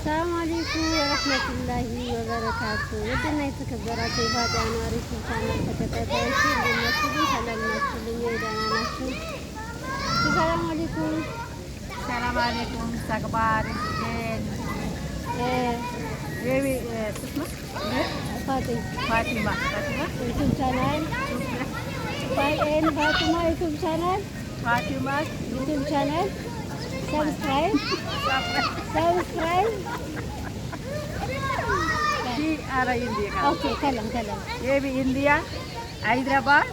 ሰላም አለይኩም ወረህመቱላሂ ወበረካቱ። ውድና የተከበራችሁ የፋጢ አኗሪ ቻናል ተከታታዮች፣ እንዴት ናችሁ? ሰላም ናችሁልኝ? ደህና ናችሁ? ሰላም አለይኩም። ሰላም አለይኩም። ተግባር ፋጢ ፋቲማ ፋቲማ YouTube channel ፋጢን ፋቲማ YouTube channel ፋቲማ YouTube channel subscribe subscribe. Okay, ከለም ከለም. AB India, Hyderabad,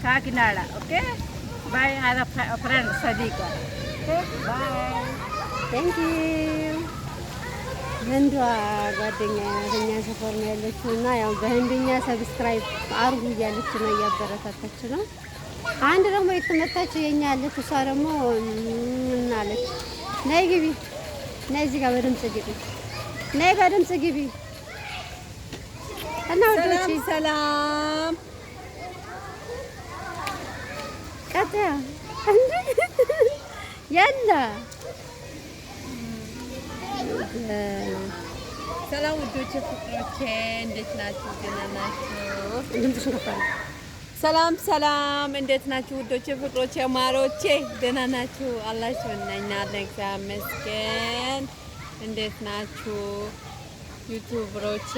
Kakinada. Okay, bye. Have friend ሰዲቃ. Okay, bye. Thank you. ህንዷ ጓደኛ ናት። እኛ ሰፈር ነው ያለችው እና ያው በህንድኛ subscribe አርጉ እያለች ነው፣ እያበረታታች ነው። አንድ ደግሞ የተመታች የኛ አለች። እሷ ደግሞ ምን አለች? ነይ ግቢ፣ ነይ እዚህ ጋር በድምጽ ግቢ፣ ነይ በድምጽ ግቢ። እና ውዶቼ ሰላም። ቀጥያ እንዴ ያላ። ሰላም ውዶቼ፣ ፍቅሮቼ፣ እንዴት ናችሁ? ደህና ናችሁ? ድምፅሽን ከፍ አድርጊ። ሰላም ሰላም፣ እንዴት ናችሁ ውዶቼ፣ ፍቅሮቼ፣ ማሮቼ፣ ደህና ናችሁ? አላችሁ? እኛ አለን፣ እግዚአብሔር ይመስገን። እንዴት ናችሁ YouTuber ኦቼ?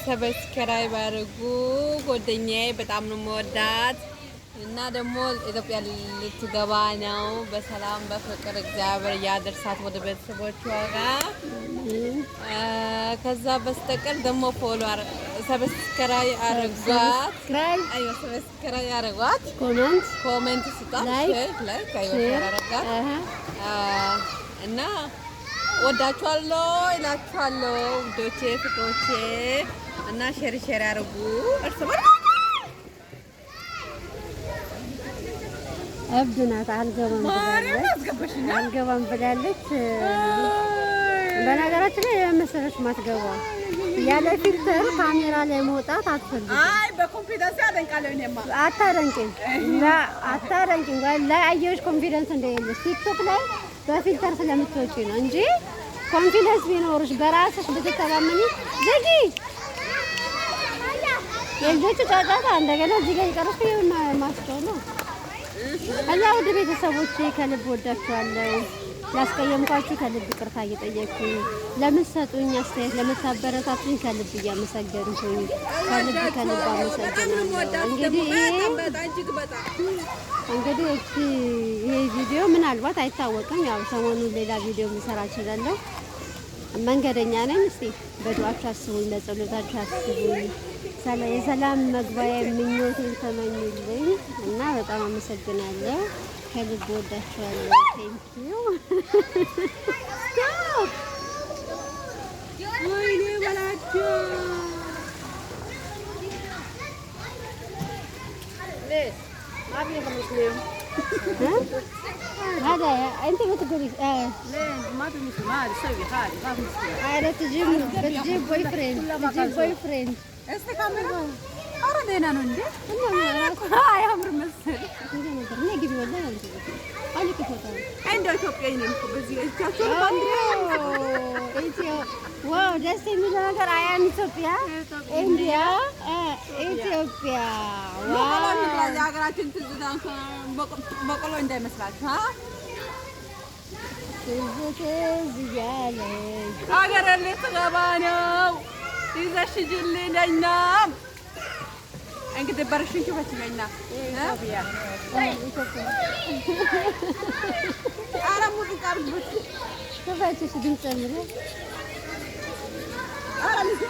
Subscribe አድርጉ። ጓደኛዬ በጣም ነው የምወዳት እና ደግሞ ኢትዮጵያ ልትገባ ነው። በሰላም በፍቅር እግዚአብሔር ያደርሳት ወደ ቤተሰቦቿ ጋር። ከዛ በስተቀር ደግሞ follow፣ subscribe አድርጓት። Subscribe. አይዋ፣ subscribe አድርጓት። Comment. Comment ስጧት። Like. Share, like አይዋ Share. Share አድርጓት። እና ወዳችኋለሁ እላችኋለሁ ውዶቼ፣ ፍቅሮቼ፣ እና share share አድርጉ እርስ በርስ። እብድ ናት። አልገባም ብላለች። አልገባም ብላለች። በነገራችን ላይ የመሰለች ማትገባ ያለ filter ካሜራ ላይ መውጣት አትፈልግም። አይ፣ በ confidence አደንቃለሁ እኔማ። አታደንቂም፣ አታደንቂም። ወላሂ አየሁሽ confidence እንደሌለሽ። ቲክቶክ ላይ በ filter ስለምትወጪ ነው እንጂ confidence ቢኖርሽ፣ በራስሽ ብትተማመኚ። ዝጊ። የልጆቹ ጫጫታ እንደገና እዚህ ጋር የቀረስኩ ማስጨው ነው። እና ውድ ቤተሰቦቼ፣ ከልብ ወዳችኋለሁ። ላስቀየምኳችሁ ከልብ ይቅርታ እየጠየቅኩኝ፣ ለምትሰጡኝ አስተያየት፣ ለምታበረታቱኝ ከልብ እያመሰገንኩኝ፣ ከልብ ከልብ አመሰግናለሁ። እንግዲህ ይሄ እንግዲህ እቺ ይሄ ቪዲዮ ምናልባት አይታወቅም። ያው ሰሞኑን ሌላ ቪዲዮ ልሰራ እችላለሁ። መንገደኛ ነኝ። እስቲ በዱዓችሁ አስቡኝ፣ በጸሎታችሁ አስቡኝ። የሰላም መግቢያ ምኞቴን ተመኙልኝ እና በጣም አመሰግናለሁ። ከልብ ወዳችኋለሁ። Thank you. Stop. ወይኔ በላቸው። ليش؟ ما في مسلم. هذا انت بتقولي اه. ليه ما في مسلم؟ هذا سوي هذا ما في مسلم. هذا تجيب بتجيب boyfriend، تجيب boyfriend. እስቲ ካሜራ፣ ኧረ ደህና ነው እንዴ? አያምር መሰለኝ። ነገር እኔ ግቢ ወላሂ አልክ ፎቶ። እንደው ኢትዮጵያዊ ነኝ እኮ በዚህ እጃቸውን ባንዲራ። ኢትዮ wow፣ ደስ የሚለው ነገር I am ኢትዮጵያ፣ ኢንዲያ፣ ኢትዮጵያ፣ wow። የሀገራችን ትዝታ በቆሎ እንዳይመስላችሁ። ትዝ ትዝ እያለኝ ሀገር ልትገባ ነው። ይዘሽ ሂጂልኝ ለእኛም። እንግዲህ በርሽን ክፈች ለእኛ። ኢትዮጵያ። ኧረ ሙዚቃ አድርጉት። ክፈችሽ ድምፅ ጨምሪ። ኧረ ልጅ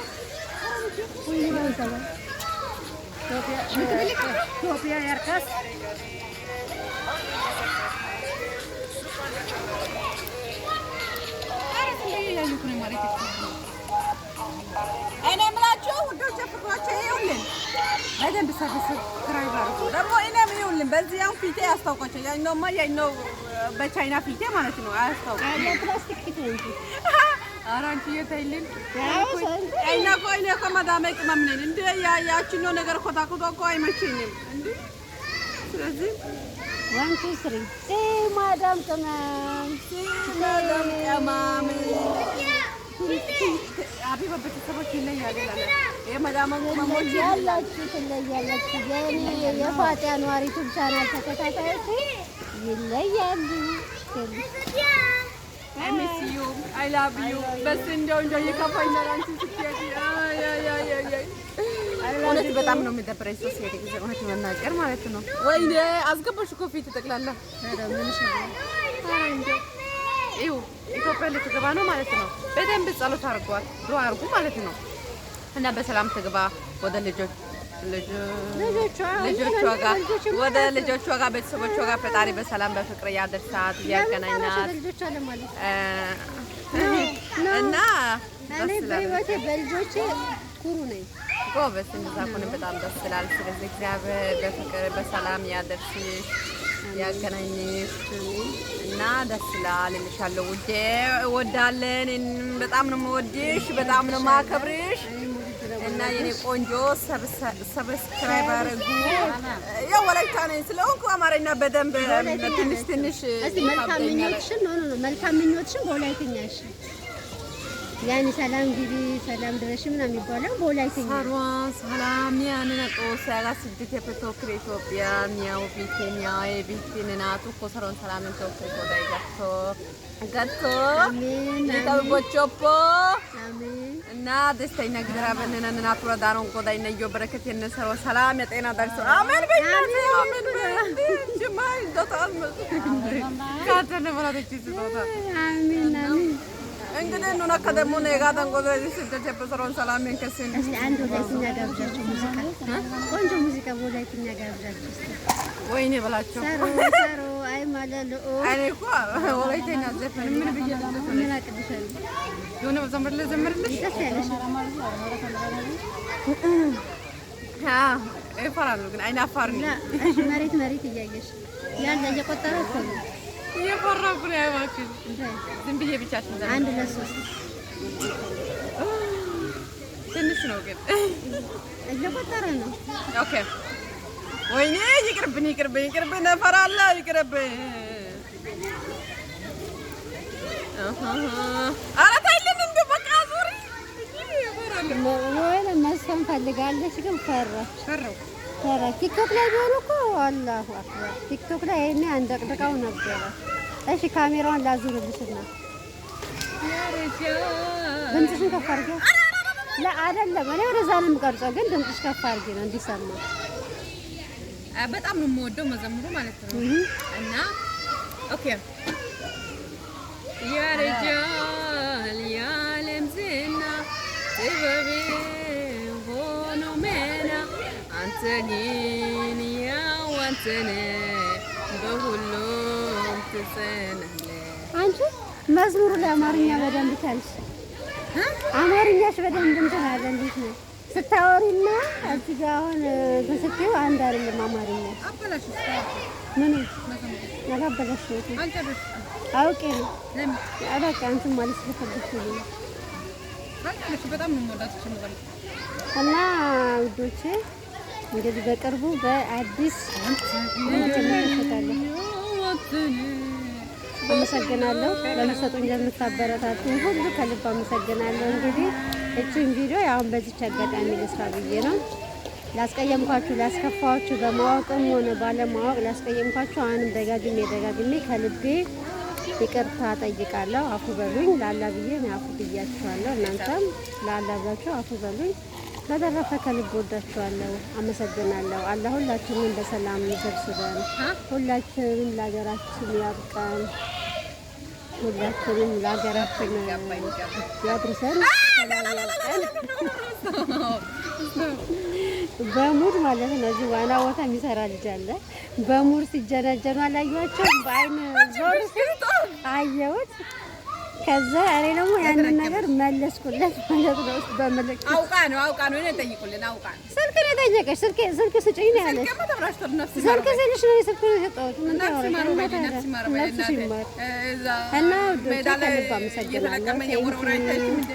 ወይኔ ባይሰማ። ኢትዮጵያ ያርካስ። ኧረ ዝም ብዬ እያየሁ ነው ማለት ነው። እኔ የምላችሁ ውዶቼ፣ ፍቅሮቼ፣ ይኸውልን በደንብ subscribe አድርጉ። ደግሞ እኔም ይኸውልን በዚህ አሁን ፊቴ ያስታውቃቸው። ያኛውማ ያኛው በቻይና ፊቴ ማለት ነው አያስታውቅም። የፕላስቲክ ፊት ነው እንጂ። ኧረ አንቺ ተይልን። ያው እኛ እኮ እኔ እኮ መዳሜ ቅመም ነኝ። እንደ ያችኛው ነገር ኮታኩቶ እኮ አይመቸኝም እንዴ። ስለዚህ One, two, three. ማዳም ቅመም። ማዳም ቅመም ሀቢባ ቤተሰቦች ይለያል። የመዳም ቅመሞች ያላችሁ ትለያላችሁ። የኔ የፋጢ አንዋር YouTube channel ተከታታዮች ይለያሉ። I miss you, I love you። በስ እንደው ይከፋኛል አንቺ ስትሄጂ። አይ አይ አይ አይ፣ እውነት በጣም ነው የሚደብረኝ ሰው ሲሄድ ጊዜ፣ እውነት መናገር ማለት ነው። ወይኔ አስገባሽ እኮ ፊት ጠቅላላ። ኧረ እንደው ይኸው ኢትዮጵያ ልትገባ ነው ማለት ነው። በደንብ ጸሎት አድርጓል፣ ዱአ አድርጉ ማለት ነው። እና በሰላም ትግባ ወደ ልጆች ልጆቿ። ልጆቿ ጋር፣ ወደ ልጆቿ ጋር፣ ቤተሰቦቿ ጋር ፈጣሪ በሰላም በፍቅር ያደርሳት፣ ያገናኛት። ልጆቿ ለማለት እና እኔ ደስ ይላል። በህይወቴ በልጆቼ ኩሩ ነኝ። ጎበዝ፣ እንደዛ ከሆነ በጣም ደስ ይላል። ስለዚህ እግዚአብሔር በፍቅር በሰላም ያደርስሽ፣ ያገናኝሽ እና ደስ ይላል እልሻለሁ ውዴ። እወዳለን። በጣም ነው የምወድሽ፣ በጣም ነው የማከብርሽ እና የኔ ቆንጆ subscribe አድርጉ። ያው ወላይታ ነኝ ስለሆንኩ አማርኛ በደንብ ትንሽ ትንሽ እስቲ መልካም ምኞትሽን፣ no, no, no፣ መልካም ምኞትሽን በወላይትኛ። እሺ፣ ያኒ ሰላም ግቢ፣ ሰላም ድረሽ ምናምን የሚባለው በወላይትኛ። Saruwan salam yaanina Xoossaa sidditeppe tokkiri Itoophiyaa miyawu biitte miyawe biitte naatu saron salamin tokkiri Goday gatto gatto. አሜን። ሊታው ቦቾፖ። አሜን። እና ደስተኛ ግድራ በነና ናቱራ ዳሮን ጎዳይ ነዮ በረከት የነሰሮ ሰላም የጤና ደርሶ አሜን በእናቴ አሜን በጅማይ ዶታል ካተነ ማለት ስጦታ። አሜን አሜን። እንግዲህ ኑና ከደሞ ነጋዳን ጎዳይ sidditeppe saron salamin ከስን እስቲ አንድ ወላይትኛ ጋብዣችሁ ሙዚቃ፣ ቆንጆ ሙዚቃ በወላይትኛ ጋብዣችሁ እስቲ። ወይኔ በላቸው። ሰሮ ሰሮ አይ ማለልኦ። እኔ እኮ ወላይተኛ ዘፈን ምን ብዬ ልዘፍን? ምን አቅድሻለሁ? የሆነ ዘምር ልዘምርልሽ? ደስ ያለሽ። እፈራለሁ ግን አይናፋር ነኝ። እሺ፣ መሬት መሬት እያየሽ ያለ እየቆጠረ እኮ ነው። እየፈራሁ ነው። እባክሽ ዝም ብዬ ብቻሽን ዘምር። አንድ ለሶስት። ትንሽ ነው ግን። እየቆጠረ ነው። Okay፣ ወይኔ ይቅርብኝ፣ ይቅርብኝ፣ ይቅርብኝ፣ እፈራለሁ፣ ይቅርብኝ። ኧረ ተይልን እንደው በቃ ዙሪ። እፈራለሁ። ወይ መስፈን ፈልጋለች ግን ፈራች። ፈራሁ። ፈራች። TikTok ላይ ቢሆን እኮ አላሁ አክበር፣ TikTok ላይ ይሄኔ አንደቅድቀው ነበረ። እሺ፣ ካሜራውን ላዙርልሽና ድምፅሽን ከፍ አድርጊ። አይደለም፣ እኔ ወደዛ ነው የምቀርጸው፣ ግን ድምፅሽ ከፍ አድርጊ ነው እንዲሰማ። በጣም ነው የምወደው መዘምሩ ማለት ነው። እና okay፣ ያረጃል የዓለም ዝና፣ ጥበብ ሆኖ መና፣ አንተ ግን ያው አንተ ነህ፣ በሁሉም ትጸናለህ። አንቺ መዝሙሩ ላይ አማርኛ በደንብ ቻልሽ። አማርኛሽ በደንብ እንትን አለ። እንዴት ነው ስታወሪና እዚህ ጋር አሁን እንትን ስትይው አንድ አይደለም አማርኛ። አበላሽ። ምን አላበላሽሁትም፣ አውቄ ነው። በቃ እንትን ማለት ስለፈለግኩ ነው። በጣም ነው የምወዳት እቺ መዘምር። እና ውዶቼ፣ እንግዲህ በቅርቡ በአዲስ እንመለከታለን። አመሰግናለሁ። ለምትሰጡኝ ለምታበረታቱኝ ሁሉ ከልብ አመሰግናለሁ። እንግዲህ እችን ቪዲዮ አሁን በዚች አጋጣሚ ልስራ ብዬ ነው። ላስቀየምኳችሁ፣ ላስከፋችሁ፣ በማወቅም ሆነ ባለማወቅ ላስቀየምኳችሁ አሁንም ደጋግሜ ደጋግሜ ከልቤ ይቅርታ ጠይቃለሁ። አፉ በሉኝ። ላላ ብዬ እኔ አፉ ብያችኋለሁ። እናንተም ላላ ብላችሁ አፉ በሉኝ። በተረፈ ከልብ ወዳችኋለሁ። አመሰግናለሁ። አላህ ሁላችንም በሰላም ይሰብስበን። ሁላችንም ለሀገራችን ያብቃን። ሁላችንም ለሀገራችን ያድርሰን። በ mood ማለት ነው። እዚህ ዋና ቦታ የሚሰራ ልጅ አለ። በ mood ሲጀናጀኑ አላየኋቸውም። በአይን ዞር ሲል አየሁት። ከዛ እኔ ደግሞ ያንን ነገር መለስኩለት ማለት ነው በምልክት። አውቃ ነው፣ አውቃ ነው። እኔ ጠይቁልን፣ አውቃ ነው። ስልክ ነው የጠየቀሽ። ስልክ ስልክ ስጭኝ ነው ያለሽ። ስልኬማ ተበላሽቷል። ነፍስ ስልክ ስልሽ ነው ስልክ ነው የሰጠሁት። ምን ነፍስ ታወራለሽ? ይማር እና በይ፣ ታዲያ ነፍስ ይማር በይ ነፍስሽ እናቴ። ይማር። እዛ እና ውዶቼ ሜዳ ላይ ከልብ አመሰግናለሁ። እየተለቀመ እየወረወረ አይታይሽም እንዴ?